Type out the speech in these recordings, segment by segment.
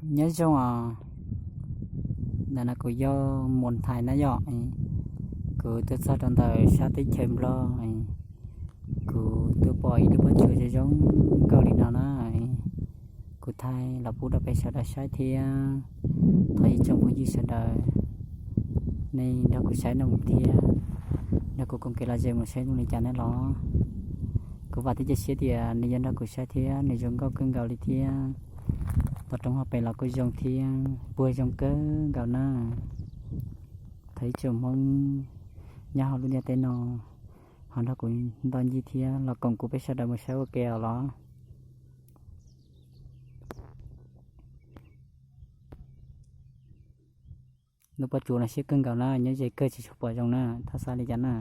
Nyob zoo os, ntawm no kuv yog Mus Nthais na yom. Kuv tuaj txog rau ntawm sab teb chaws Nplog, kuv tuaj pom ib lub pob tsuas zoo zoo nkauj li no na. Kuv thaij los pub rau peb sawv daws saib thiab. Thov ib tsoom phooj ywg sawv daws nej nrog kuv saib no mus thiab, nrog kuv koom kev lom zem mus saib zoo li cas nej los. Kuv vam thiab cia siab tias nws yuav nrog kuv saib thiab nws zoo nkauj kawg nkaus li thiab. Tom roob hauv pes los kuj zoo thiab puag zoo kawg nkaus na. Thov ib tsoom Hmoob nyob hauv lub ntiaj teb no ho nrog kuv nto ncig thiab los koom kuv peb sawv daws mus saib ua ke os los. Lub pob tsuas no siab kawg nkaus na, nyob ze kawg tsis tshua pom zoo na, thov xav li cas na.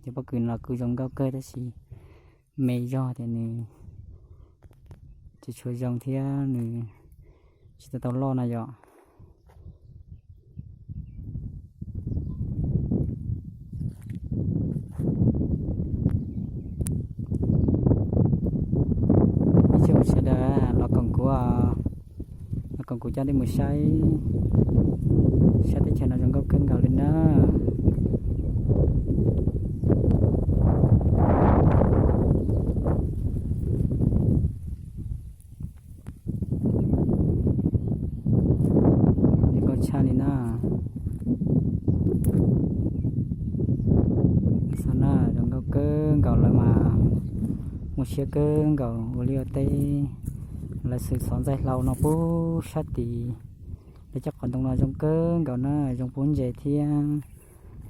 Cov pob kws no los kuj zoo nkauj kawg tab sis me zog tias nws tsis tshua zoo thiab nws tsis tau tau loj na yom. Ib tsoom sawv daws los koom kuv, los koom kuv coj nej mus saib, saib teb chaws no zoo nkauj kawg nkaus li na. Zoo nkauj tshaj li na. Xav na, zoo nkauj kawg nkaus lawm mas, muaj siab kawg nkaus ua liaj ua teb. Lawv xwm xov ntxaij hlau no puag sab tid, lawv cov qhov ntoo no zoo kawg nkaus na, zoo puv ntses thiab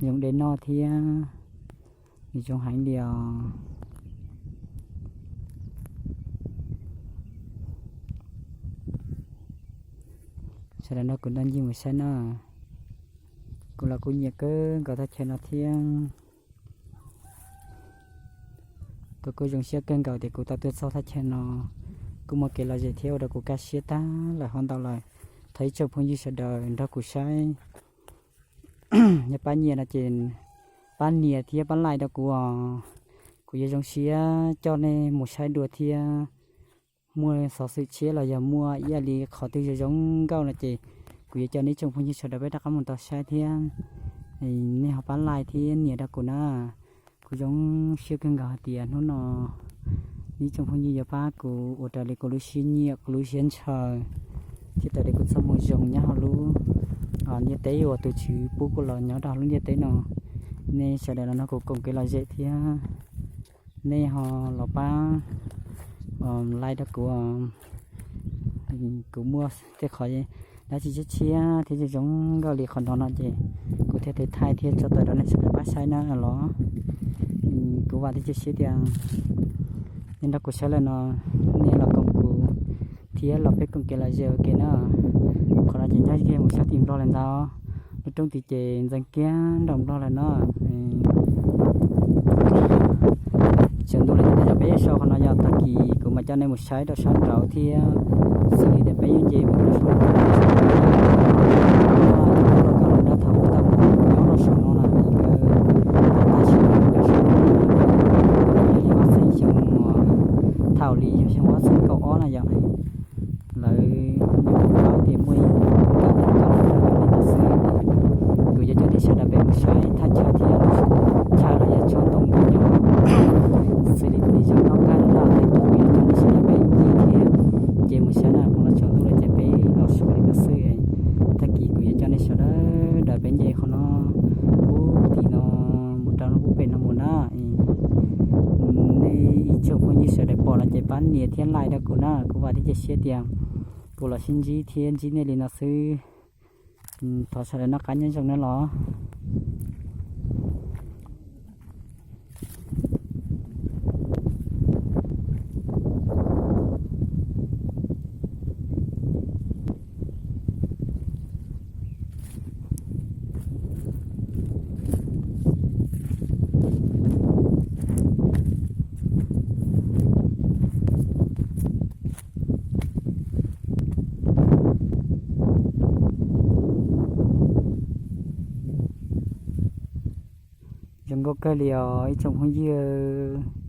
zoo dej noj thiab, nws zoo heev li os. Sawv daws nrog kuv nto ncig mus saib na. Kuv los kuj nyiam kawg nkaus thaj chaw no thiab. Kuv kuj zoo siab kawg nkaus tias kuv tau tuaj txog thaj chaw no, kuj muaj kev lom zem thiab ua rau kuv kaj siab tag lawm ho ntau lawm. Thov ib tsoom phooj ywg sawv daws nrog kuv saib. Yog pab nyiam no ces pab nias thiab pab like rau kuv os. Kuv yuav zoo siab coj nej mus saib dua thiab. Muaj xov xwm tshiab los yog muaj ib yam li qhov twg zoo zoo nkauj no ces kuv yuav coj nej tsoom phooj ywg sawv daws peb rov qab mus tau saib thiab. Nej ho pab like thiab nias rau kuv na. Kuv zoo siab kawg nkaus hais tias hnub no nej tsoom phooj ywg yuav pab kuv ua raws li kuv lub siab nyiam kuv lub siab ntshaw, thiab raws li kuv txoj moo zoo nyob hauv lub ntiaj teb uas tus Tswv pub kuv los nyob rau hauv lub ntiaj teb no. Nej sawv daws los nrog kuv koom kev lom zem thiab. Nej ho los pab like rau kuv, kuv muaj tej qhov dab tsi tshiab tshiab thiab zoo zoo nkauj li qhov no no ces kuv thiaj thaij thiab tso tawm rau nej sawv daws pab saib na los. Kuv vam thiab cia siab tias nej nrog kuv saib lawm no, nej los koom kuv thiab los peb koom kev lom zem ua ke na. Qhov no ces nyob ze mus sab tim Nplog lawm ntag. Lub roob tid ces ntxeev kiag nraum Nplog lawm no. Tsaus ntuj lawm ces peb yuav so qhov no yog tag kis kuv mam coj nej mus saib rau sab nraud thiab. Xws li tias peb yuav nce mus rau saum no, cov nkauj hluas nkauj hluas nraug thaum ub tau mus nyob rau saum no na, nkawd tab sis nkawd saum no, yog ob txhiab xyoo, thaum li yog xyoo ob txhiab kaum ob na yom. Lawv paub tias muaj ib nkauj hluas nkauj hluas nraug li no xwb. Kuv yuav coj nej sawv daws peb mus saib thaj chaw thiab, chaw los yog tsob ntoo nyob xws li kuv li zoo nkauj kawg no, kuv yuav coj nej sawv daws peb ncig thiab. Ces mus saib na, qhov no tsaus ntuj lawm ces peb los so li no xwb. Tag kis kuv yuav coj nej sawv daws peb nce qhov no, ub tim no mus rau no ub pem no mus na. Nej ib tsoom phooj ywg sawv daws pom no ces pab nias thiab like rau kuv na, kuv vam thiab cia siab tias kuv los sib ntsib thiab ntsib nej li no xwb. Thov sawv daws noj qab nyob zoo na los. Zoo nkauj kawg li os ib tsoom phooj ywg.